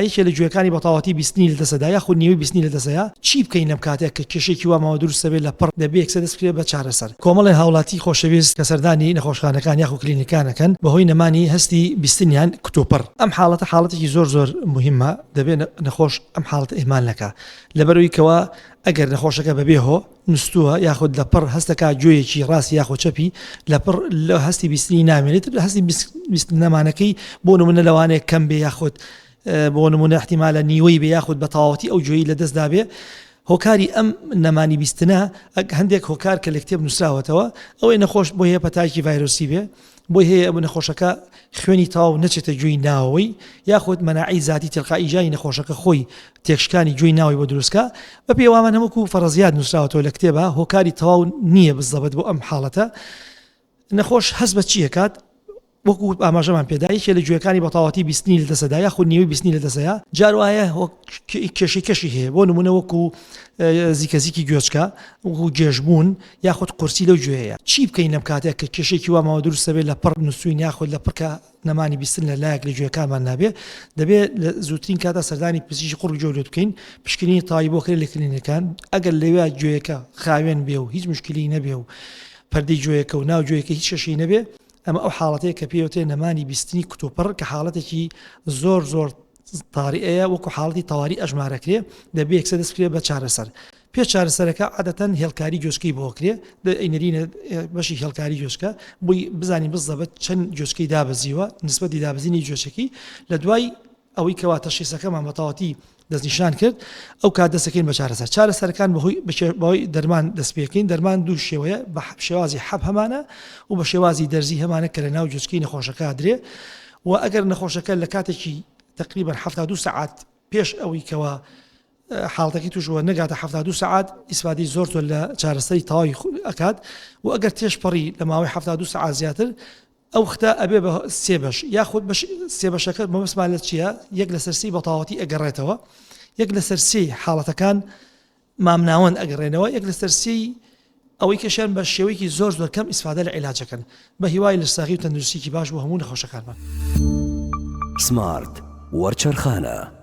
یەکێ لە گوێکانی بەتەواوەتی بیستنی لەدەستەدا یاخود نیوەی بیستنی لەدەستەیا، چی بکەین لەم کاتە کە کێشەیەکی وا ماوە دروست دەبێت لە پڕ دەبێ یەکسەر دەست بکرێت بە چارەسەر. کۆمەڵێ هاوڵاتی خۆشەویست کە سەردانی نەخۆشخانەکان یاخود کلینیکان ئەکەن بەهۆی نەمانی هەستی بیستنیان کتوپڕ، ئەم حاڵەتە حاڵەتێکی زۆر زۆر موهیمە دەبێ نەخۆش ئەم حاڵەتە ئیهمال نەکا لەبەرئەوەی کەوا ئەگەر نەخۆشەکە بەبێ هۆ نوستووە یاخود لە پڕ هەستەکا گوێیەکی ڕاستی یاخود چەپی لە پڕ لە هەستی بیستنی نامێنێت هەستی بیست نەمانەکەی بۆ نمونە لەوانەیە کەم بێ یاخود بۆ نمونە احتیمالە نیوەی بێ یاخود بە تەواوەتی ئەو گوێی لە دەستدا بێ هۆکاری ئەم نەمانی بیستنە هەندێک هۆکار کە لە کتێب نووسراوەتەوە ئەوەی نەخۆش بۆ هەیە پەتایکی ڤایرۆسی بێ بۆی هەیە ئەم نەخۆشەکە خوێنی تەواو نەچێتە گوێی ناوەوەی یاخود مەناعەی زاتی تلقائی جانی نەخۆشەکە خۆی تێکشکانی گوێی ناوەی بۆ دروستکا بە پێی وامان هەموو فەرەزیات نووسراوەتەوە لە کتێبا هۆکاری تەواو نییە بزەبت بۆ ئەم حاڵەتە نەخۆش هەست بە چی ئەکات وەکو ئاماژەمان پێدا یەکێ لە گوێکانی بەتەواوەتی بیستنی لەدەستدا یاخود نیوەی بیستنی لەدەستەیە جار وایە کێشەی کەشی هەیە بۆ نمونە وەکو زیکەزیکی گوێچکە وەکو گێژبوون یاخود قورسی لەو گوێیە. چی بکەین لەم کاتە کە کێشەیەکی وا ماوە دروست دەبێت لە پڕ نووسوین یاخود لە پڕ کە نەمانی بیستن لە لایەک لە گوێکانمان نابێ دەبێت لە زووترین کاتا سەردانی پزیشکی قوڕگ گوێ و لوت بکەین پشکنینی تەواوی بۆ کرێت لە کلینیکەکان ئەگەر لەوێ گوێیەکە خاوێن بێ و هیچ مشکلی نەبێ و پەردەی گوێیەکە و ناو گوێیەکە هیچ کێشەی نەبێ ئەمە ئەو حاڵەتەیە کە پێی وترێ نەمانی بیستنی کتوپڕ کە حاڵەتێکی زۆر زۆر تاریئەیە وەکو حاڵەتی تەواری ئەژمارەکرێ دەبێ یەکسەر دەست بکرێ بە چارەسەر پێش چارەسەرەکە عادەتەن هێڵکاری گوێچکەی بۆ کرێ ئەینەرینە بەشی هێڵکاری گوێچکە بۆی بزانین بزەبت چەند گوێچکەی دابەزیوە نسبەتی دابەزینی گوێچەکەی لە دوای ئەوەی کەوا تەشخیسەکەمان بە تەواوەتی دەستنیشان کرد ئەو کات دەستەکەین بە چارەسەر چارەسەرەکان بەهۆی بەهۆی دەرمان دەست پێکەین دەرمان دوو شێوەیە بە شێوازی حەب هەمانە و بە شێوازی دەرزی هەمانە کە لە ناو گوێچکەی نەخۆشەکە درێ و ئەگەر نەخۆشەکە لە کاتێکی تقریبا 72 سەعات پێش ئەوەی کەوا حاڵەتەکەی توش بووە نەگاتە 72 سەعات ئیسفادەی زۆر زۆر لە چارەسەری تەواوی ئەکات و ئەگەر تێش پەڕی لە ماوەی 72 سەعات زیاتر ئەو ختە ئەبێ بە سێ بەش یاخود بەش سێ بەشەکە مەبەستمان لە چییە یەک لەسەر سی بەتەواوەتی ئەگەڕێتەوە یەک لەسەر سێی حاڵەتەکان مامناوەند ئەگەڕێنەوە یەک لەسەر سێی ئەوەی کەشیان بە شێوەیەکی زۆر زۆر کەم ئیسفادە لە عیلاجەکەن بە هیوای لەشساغی و تەندروستیکی باش بۆ هەموو نەخۆشەکانمان. سمارت وەرچەرخانە.